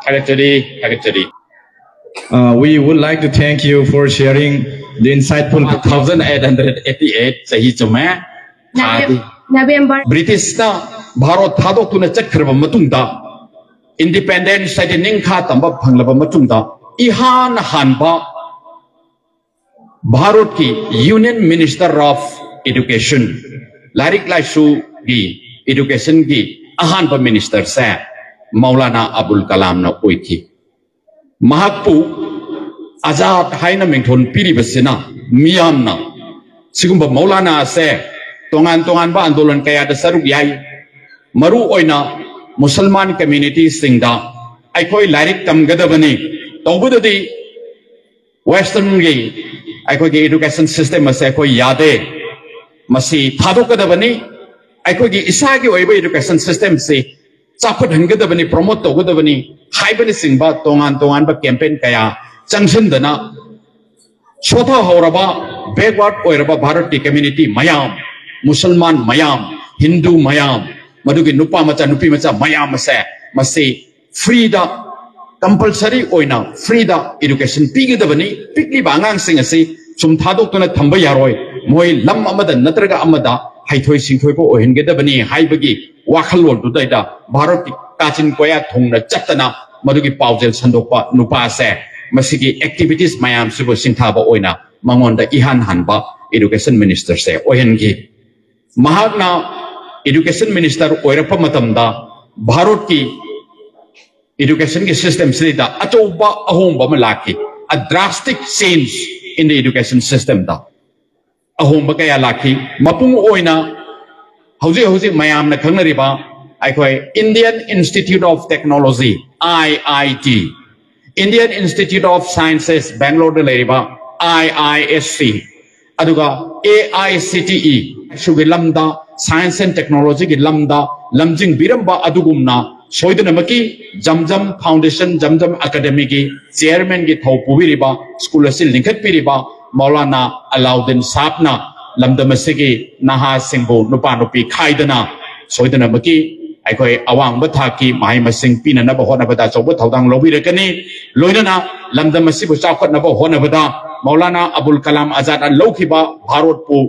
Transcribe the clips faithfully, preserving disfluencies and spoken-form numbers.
ꯊꯥꯒꯠꯆꯔꯤ, ꯊꯥꯒꯠꯆꯔꯤ꯫ Uh, we would like to thank you for sharing the insightful. One thousand eight hundred eighty eight ꯆꯍꯤ ꯆꯨꯝꯃꯦ꯫ ꯊꯥꯗꯤ November. ꯕ꯭ꯔꯤꯇꯤꯁꯅ ꯚꯥꯔꯠ ꯊꯥꯗꯣꯛꯇꯨꯅ ꯆꯠꯈ꯭ꯔꯕ ꯃꯇꯨꯡꯗ, ꯏꯟꯗꯤꯄꯦꯟꯗꯦꯟꯁ ꯍꯥꯏꯗꯤ ꯅꯤꯡꯈꯥ ꯇꯝꯕ ꯐꯪꯂꯕ ꯃꯇꯨꯡꯗ, ꯏꯍꯥꯟ ꯍꯥꯟꯕ ꯚꯥꯔꯠꯀꯤ Union Minister of Education, ꯂꯥꯏꯔꯤꯛ ꯂꯥꯏꯁꯨꯒꯤ, ꯏꯗꯨꯀꯦꯁꯟꯒꯤ ꯑꯍꯥꯟꯕ ꯃꯤꯅꯤꯁꯇꯔꯁꯦ ꯃꯧꯂꯥꯅꯥ ꯑꯕꯨꯜ ꯀꯂꯥꯝꯅ ꯑꯣꯏꯈꯤ꯫ ꯃꯍꯥꯛꯄꯨ ꯑꯖꯥꯗ ꯍꯥꯏꯅ ꯃꯤꯡꯊꯣꯟ ꯄꯤꯔꯤꯕꯁꯤꯅ, ꯃꯤꯌꯥꯝꯅ ꯁꯤꯒꯨꯝꯕ ꯃꯧꯂꯥꯅꯥ ꯑꯁꯦ ꯇꯣꯉꯥꯟ ꯇꯣꯉꯥꯟꯕ ꯑꯟꯗꯣꯂꯟ ꯀꯌꯥꯗ ꯁꯔꯨꯛ ꯌꯥꯏ, ꯃꯔꯨ ꯑꯣꯏꯅ ꯃꯨꯁꯜꯃꯥꯟ ꯀꯝꯃ꯭ꯌꯨꯅꯤꯇꯤꯁꯤꯡꯗ ꯑꯩꯈꯣꯏ ꯂꯥꯏꯔꯤꯛ ꯇꯝꯒꯗꯕꯅꯤ, ꯇꯧꯕꯗꯗꯤ ꯋꯦꯁꯇꯔꯟꯒꯤ ꯑꯩꯈꯣꯏꯒꯤ ꯏꯗꯨꯀꯦꯁꯟ ꯁꯤꯁꯇꯦꯝ ꯑꯁꯦ ꯑꯩꯈꯣꯏ ꯌꯥꯗꯦ, ꯃꯁꯤ ꯊꯥꯗꯣꯛꯀꯗꯕꯅꯤ, ꯑꯩꯈꯣꯏꯒꯤ ꯏꯁꯥꯒꯤ ꯑꯣꯏꯕ ꯏꯗꯨꯀꯦꯁꯟ ꯁꯤꯁꯇꯦꯝꯁꯤ ꯆꯥꯎꯈꯠꯍꯟꯒꯗꯕꯅꯤ, ꯄ꯭ꯔꯣꯃꯣꯠ ꯇꯧꯒꯗꯕꯅꯤ ꯍꯥꯏꯕꯅꯆꯤꯡꯕ ꯇꯣꯉꯥꯟ ꯇꯣꯉꯥꯟꯕ ꯀꯦꯝꯄꯦꯟ ꯀꯌꯥ ꯆꯪꯁꯤꯟꯗꯅ, ꯁꯣꯊꯍꯧꯔꯕ, ꯕꯦꯛꯋꯥꯔꯗ ꯑꯣꯏꯔꯕ ꯚꯥꯔꯠꯀꯤ ꯀꯝꯃ꯭ꯌꯨꯅꯤꯇꯤ ꯃꯌꯥꯝ, ꯃꯨꯁꯜꯃꯥꯟ ꯃꯌꯥꯝ, ꯍꯤꯟꯗꯨ ꯃꯌꯥꯝ, ꯃꯗꯨꯒꯤ ꯅꯨꯄꯥ ꯃꯆꯥ, ꯅꯨꯄꯤ ꯃꯆꯥ ꯃꯌꯥꯝ ꯑꯁꯦ ꯃꯁꯤ ꯐ꯭ꯔꯤꯗ, ꯀꯝꯄꯜꯁꯔꯤ ꯑꯣꯏꯅ ꯐ꯭ꯔꯤꯗ ꯏꯗꯨꯀꯦꯁꯟ ꯄꯤꯒꯗꯕꯅꯤ꯫ ꯄꯤꯛꯂꯤꯕ ꯑꯉꯥꯡꯁꯤꯡ ꯑꯁꯤ ꯁꯨꯝ ꯊꯥꯗꯣꯛꯇꯨꯅ ꯊꯝꯕ ꯌꯥꯔꯣꯏ, ꯃꯣꯏ ꯂꯝ ꯑꯃꯗ ꯅꯠꯇ꯭ꯔꯒ ꯑꯃꯗ ꯍꯩꯊꯣꯏ ꯁꯤꯡꯊꯣꯏꯕ ꯑꯣꯏꯍꯟꯒꯗꯕꯅꯤ ꯍꯥꯏꯕꯒꯤ ꯋꯥꯈꯜꯂꯣꯟꯗꯨꯗꯩꯗ ꯚꯥꯔꯠꯀꯤ ꯀꯥꯆꯤꯟ ꯀꯣꯌꯥ ꯊꯨꯡꯅ ꯆꯠꯇꯅ ꯃꯗꯨꯒꯤ ꯄꯥꯎꯖꯦꯜ ꯁꯟꯗꯣꯛꯄ ꯅꯨꯄꯥꯁꯦ, ꯃꯁꯤꯒꯤ ꯑꯦꯛꯇꯤꯚꯤꯇꯤꯁ ꯃꯌꯥꯝꯁꯤꯕꯨ ꯁꯤꯡꯊꯥꯕ ꯑꯣꯏꯅ ꯃꯉꯣꯟꯗ ꯏꯍꯥꯟ ꯍꯥꯟꯕ ꯏꯗꯨꯀꯦꯁꯟ ꯃꯤꯅꯤꯁꯇꯔꯁꯦ ꯑꯣꯏꯍꯟꯈꯤ꯫ ꯃꯍꯥꯛꯅ ꯏꯗꯨꯀꯦꯁꯟ ꯃꯤꯅꯤꯁꯇꯔ ꯑꯣꯏꯔꯛꯄ ꯃꯇꯝꯗ ꯚꯥꯔꯠꯀꯤ ꯏꯗꯨꯀꯦꯁꯟꯒꯤ ꯁꯤꯁꯇꯦꯝꯁꯤꯗ ꯑꯆꯧꯕ ꯑꯍꯣꯡꯕ ꯑꯃ ꯂꯥꯛꯈꯤ꯫ A drastic change in the education system ꯗ ꯑꯍꯣꯡꯕ ꯀꯌꯥ ꯂꯥꯛꯈꯤ꯫ ꯃꯄꯨꯡ ꯑꯣꯏꯅ ꯍꯧꯖꯤꯛ ꯍꯧꯖꯤꯛ ꯃꯌꯥꯝꯅ ꯈꯪꯅꯔꯤꯕ ꯑꯩꯈꯣꯏ Indian Institute of Technology, I I T, Indian Institute of Sciences, ꯕꯦꯡꯒ꯭ꯂꯣꯔꯗ ꯂꯩꯔꯤꯕ I I S C, ꯑꯗꯨꯒ A I C T E ꯁꯨꯒꯤ ꯂꯝꯗ, ꯁꯥꯏꯟꯁ ꯑꯦꯟ ꯇꯦꯛꯅꯣꯂꯣꯖꯤꯒꯤ ꯂꯝꯗ ꯂꯝꯖꯤꯡꯕꯤꯔꯝꯕ ꯑꯗꯨꯒꯨꯝꯅ ꯁꯣꯏꯗꯅꯃꯛꯀꯤ ꯖꯝꯖꯝ ꯐꯥꯎꯟꯗꯦꯁꯟ, ꯖꯝꯖꯝ ꯑꯦꯀꯥꯗꯃꯤꯒꯤ ꯆꯤꯌꯔꯃꯦꯟꯒꯤ ꯊꯧ ꯄꯨꯕꯤꯔꯤꯕ, ꯁ꯭ꯀꯨꯜ ꯑꯁꯤ ꯂꯤꯡꯈꯠꯄꯤꯔꯤꯕ ꯃꯧꯂꯥꯅꯥ ꯑꯂꯥꯎꯗꯤꯟ ꯁꯥꯍꯕꯅ ꯂꯝꯗꯝ ꯑꯁꯤꯒꯤ ꯅꯍꯥꯁꯤꯡꯕꯨ ꯅꯨꯄꯥ ꯅꯨꯄꯤ ꯈꯥꯏꯗꯅ ꯁꯣꯏꯗꯅꯃꯛꯀꯤ ꯑꯩꯈꯣꯏ ꯑꯋꯥꯡꯕ ꯊꯥꯛꯀꯤ ꯃꯍꯩ ꯃꯁꯤꯡ ꯄꯤꯅꯅꯕ ꯍꯣꯠꯅꯕꯗ ꯑꯆꯧꯕ ꯊꯧꯗꯥꯡ ꯂꯧꯕꯤꯔꯛꯀꯅꯤ꯫ ꯂꯣꯏꯅꯅ ꯂꯝꯗꯝ ꯑꯁꯤꯕꯨ ꯆꯥꯎꯈꯠꯅꯕ ꯍꯣꯠꯅꯕꯗ ꯃꯧꯂꯥꯅꯥ ꯑꯕꯨꯜ ꯀꯂꯥꯝ ꯑꯖꯥꯗꯅ ꯂꯧꯈꯤꯕ ꯚꯥꯔꯣꯠꯄꯨ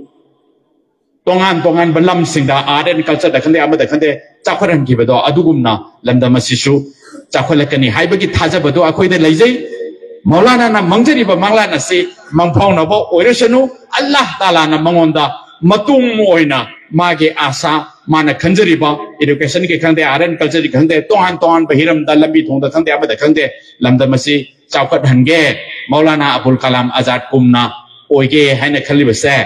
ꯇꯣꯉꯥꯟ ꯇꯣꯉꯥꯟꯕ ꯂꯝꯁꯤꯡꯗ, art and cultureꯗ ꯈꯪꯗꯦ, ꯑꯃꯗ ꯈꯪꯗꯦ, ꯆꯥꯎꯈꯠꯍꯟꯈꯤꯕꯗꯣ, ꯑꯗꯨꯒꯨꯝꯅ ꯂꯝꯗꯝ ꯑꯁꯤꯁꯨ ꯆꯥꯎꯈꯠꯂꯛꯀꯅꯤ ꯍꯥꯏꯕꯒꯤ ꯊꯥꯖꯕꯗꯣ ꯑꯩꯈꯣꯏꯗ ꯂꯩꯖꯩ꯫ ꯃꯧꯂꯥꯅꯥꯅ ꯃꯪꯖꯔꯤꯕ ꯃꯪꯂꯥꯟ ꯑꯁꯤ ꯃꯪꯐꯥꯎꯅꯕ ꯑꯣꯏꯔꯁꯅꯨ꯫ ꯑꯜꯂꯥꯍ ꯇꯥꯂꯥꯅ ꯃꯉꯣꯟꯗ ꯃꯇꯨꯡ ꯑꯣꯏꯅ ꯃꯥꯒꯤ ꯑꯥꯁꯥ, ꯃꯥꯅ ꯈꯟꯖꯔꯤꯕ educationꯒꯤ ꯈꯪꯗꯦ, art and cultureꯒꯤ ꯈꯪꯗꯦ, ꯇꯣꯉꯥꯟ ꯇꯣꯉꯥꯟꯕ ꯍꯤꯔꯝꯗ, ꯂꯝꯕꯤ ꯊꯣꯡꯗ ꯈꯪꯗꯦ, ꯑꯃꯗ ꯈꯪꯗꯦ, ꯂꯝꯗꯝ ꯑꯁꯤ ꯆꯥꯎꯈꯠꯍꯟꯒꯦ, ꯃꯧꯂꯥꯅꯥ ꯑꯕꯨꯜ ꯀꯂꯥꯝ ꯑꯖꯥꯗ ꯀꯨꯝꯅ ꯑꯣꯏꯒꯦ ꯍꯥꯏꯅ ꯈꯜꯂꯤꯕꯁꯦ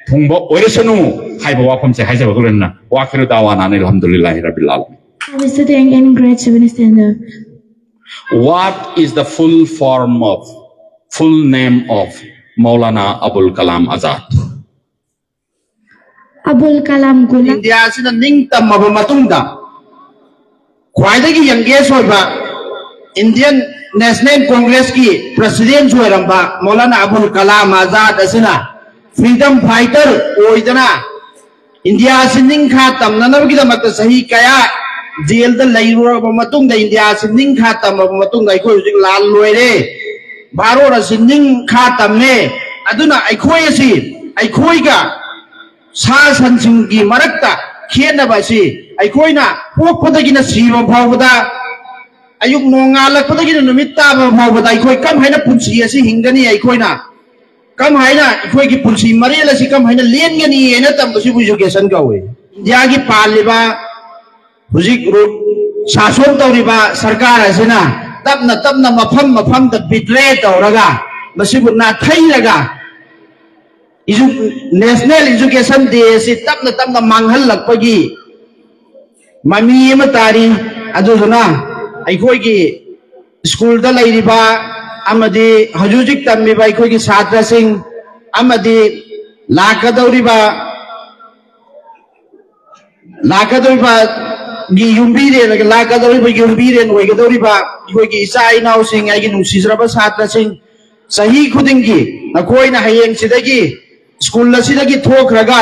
ꯊꯨꯡꯕ ꯑꯣꯏꯔꯁꯅꯨ ꯍꯥꯏꯕ ꯋꯥꯐꯝꯁꯦ ꯍꯥꯏꯖꯕꯒ ꯂꯣꯏꯅꯅ, ꯋꯥꯈꯤꯔꯨ ꯗꯥꯋꯥꯅ Anil ꯑꯍꯝꯗꯨꯂꯤꯜꯂꯥꯍꯤ ꯔꯕꯤꯜ ꯑꯂꯃꯤꯟ꯫ Mister Deng and great Seven Stand Up. What is the full form of, full name of Maulana Abul Kalam Azad? Abul Kalam Ghulam. India ꯑꯁꯤꯅ ꯅꯤꯡꯇꯝꯃꯕ ꯃꯇꯨꯡꯗ ꯈ꯭ꯋꯥꯏꯗꯒꯤ ꯌꯪꯒꯦꯁ ꯑꯣꯏꯕ ꯏꯟꯗꯤꯌꯟ ꯅꯦꯁꯅꯦꯜ ꯀꯣꯡꯒ꯭ꯔꯦꯁꯀꯤ ꯄ꯭ꯔꯁꯤꯗꯦꯟꯁꯨ ꯑꯣꯏꯔꯝꯕ ꯃꯧꯂꯥꯅꯥ ꯑꯕꯨꯜ ꯀꯂꯥꯝ ꯑꯖꯥꯗ ꯑꯁꯤꯅ ꯐ꯭ꯔꯤꯗꯝ ꯐꯥꯏꯇꯔ ꯑꯣꯏꯗꯅ ꯏꯟꯗꯤꯌꯥ ꯑꯁꯤ ꯅꯤꯡꯈꯥ ꯇꯝꯅꯅꯕꯒꯤꯗꯃꯛꯇ ꯆꯍꯤ ꯀꯌꯥ ꯖꯦꯜꯗ ꯂꯩꯔꯨꯔꯕ ꯃꯇꯨꯡꯗ, ꯏꯟꯗꯤꯌꯥ ꯑꯁꯤ ꯅꯤꯡꯈꯥ ꯇꯝꯃꯕ ꯃꯇꯨꯡꯗ ꯑꯩꯈꯣꯏ ꯍꯧꯖꯤꯛ ꯂꯥꯟ ꯂꯣꯏꯔꯦ, ꯚꯥꯔꯣꯠ ꯑꯁꯤ ꯅꯤꯡꯈꯥ ꯇꯝꯃꯦ꯫ ꯑꯗꯨꯅ ꯑꯩꯈꯣꯏ ꯑꯁꯤ, ꯑꯩꯈꯣꯏꯒ ꯁꯥ ꯁꯟꯁꯤꯡꯒꯤ ꯃꯔꯛꯇ ꯈꯦꯠꯅꯕ ꯑꯁꯤ ꯑꯩꯈꯣꯏꯅ ꯄꯣꯛꯄꯗꯒꯤꯅ ꯁꯤꯕ ꯐꯥꯎꯕꯗ, ꯑꯌꯨꯛ ꯅꯣꯡꯉꯥꯜꯂꯛꯄꯗꯒꯤꯅ ꯅꯨꯃꯤꯠ ꯇꯥꯕ ꯐꯥꯎꯕꯗ ꯑꯩꯈꯣꯏ ꯀꯔꯝ ꯍꯥꯏꯅ ꯄꯨꯟꯁꯤ ꯑꯁꯤ ꯍꯤꯡꯒꯅꯤ, ꯑꯩꯈꯣꯏꯅ ꯀꯔꯝ ꯍꯥꯏꯅ ꯑꯩꯈꯣꯏꯒꯤ ꯄꯨꯟꯁꯤ ꯃꯔꯦꯜ ꯑꯁꯤ ꯀꯔꯝ ꯍꯥꯏꯅ ꯂꯦꯟꯒꯅꯤ ꯍꯥꯏꯅ ꯇꯝꯕꯁꯤꯕꯨ ꯏꯖꯨꯀꯦꯁꯟ ꯀꯧꯏ꯫ ꯏꯟꯗꯤꯌꯥꯒꯤ ꯄꯥꯜꯂꯤꯕ ꯍꯧꯖꯤꯛ ꯔꯨ-, ꯁꯥꯁꯣꯟ ꯇꯧꯔꯤꯕ ꯁꯔꯀꯥꯔ ꯑꯁꯤꯅ ꯇꯞꯅ ꯇꯞꯅ ꯃꯐꯝ ꯃꯐꯝꯗ ꯕꯤꯇ꯭ꯔꯦ ꯇꯧꯔꯒ, ꯃꯁꯤꯕꯨ ꯅꯥꯊꯩꯔꯒ, ꯏꯖꯨ-, ꯅꯦꯁꯅꯦꯜ ꯏꯖꯨꯀꯦꯁꯟ ꯗꯦ ꯑꯁꯤ ꯇꯞꯅ ꯇꯞꯅ ꯃꯥꯡꯍꯜꯂꯛꯄꯒꯤ ꯃꯃꯤ ꯑꯃ ꯇꯥꯔꯤ꯫ ꯑꯗꯨꯗꯨꯅ ꯑꯩꯈꯣꯏꯒꯤ ꯁ꯭ꯀꯨꯜꯗ ꯂꯩꯔꯤꯕ ꯑꯃꯗꯤ ꯍꯧꯖꯤꯛ ꯍꯧꯖꯤꯛ ꯇꯝꯃꯤꯕ ꯑꯩꯈꯣꯏꯒꯤ ꯁꯥꯇ꯭ꯔꯁꯤꯡ ꯑꯃꯗꯤ ꯂꯥꯛꯀꯗꯧꯔꯤꯕ, ꯂꯥꯛꯀꯗꯧꯔꯤꯕꯒꯤ ꯌꯨꯝꯕꯤꯔꯦꯟ, ꯂꯥꯛꯀꯗꯧꯔꯤꯕ ꯌꯨꯝꯕꯤꯔꯦꯟ ꯑꯣꯏꯒꯗꯧꯔꯤꯕ ꯑꯩꯈꯣꯏꯒꯤ ꯏꯆꯥ ꯏꯅꯥꯎꯁꯤꯡ, ꯑꯩꯒꯤ ꯅꯨꯡꯁꯤꯖꯔꯕ ꯁꯥꯇ꯭ꯔꯁꯤꯡ, ꯆꯍꯤ ꯈꯨꯗꯤꯡꯒꯤ ꯅꯈꯣꯏꯅ ꯍꯌꯦꯡꯁꯤꯗꯒꯤ ꯁ꯭ꯀꯨꯜ ꯑꯁꯤꯗꯒꯤ ꯊꯣꯛꯈ꯭ꯔꯒ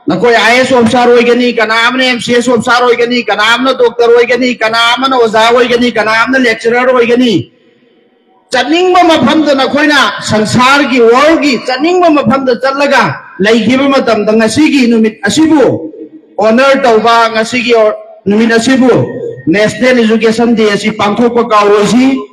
ꯅꯈꯣꯏ ꯑꯥꯏ ꯑꯦꯁ ꯑꯣꯐꯤꯁꯥꯔ ꯑꯣꯏꯒꯅꯤ, ꯀꯅꯥ ꯑꯃꯅ ꯑꯦꯝ ꯁꯤ ꯑꯦꯁ ꯑꯣꯐꯤꯁꯥꯔ ꯑꯣꯏꯒꯅꯤ, ꯀꯅꯥ ꯑꯃꯅ ꯗꯣꯛꯇꯔ ꯑꯣꯏꯒꯅꯤ, ꯀꯅꯥ ꯑꯃꯅ ꯑꯣꯖꯥ ꯑꯣꯏꯒꯅꯤ, ꯀꯅꯥ ꯑꯃꯅ ꯂꯦꯛꯆꯔꯔ ꯑꯣꯏꯒꯅꯤ꯫ ꯆꯠꯅꯤꯡꯕ ꯃꯐꯝꯗ ꯅꯈꯣꯏꯅ ꯁꯪꯁꯥꯔꯒꯤ, ꯋꯥꯔꯜꯒꯤ ꯆꯠꯅꯤꯡꯕ ꯃꯐꯝꯗ ꯆꯠꯂꯒ ꯂꯩꯈꯤꯕ ꯃꯇꯝꯗ, ꯉꯁꯤꯒꯤ ꯅꯨꯃꯤꯠ ꯑꯁꯤꯕꯨ ꯑꯣꯅꯔ ꯇꯧꯕ, ꯉꯁꯤꯒꯤ ꯑꯣ-, ꯅꯨꯃꯤꯠ ꯑꯁꯤꯕꯨ ꯅꯦꯁꯅꯦꯜ ꯏꯖꯨꯀꯦꯁꯟ ꯗꯦ ꯑꯁꯤ ꯄꯥꯡꯊꯣꯛꯄ ꯀꯥꯎꯔꯣꯏꯁꯤ꯫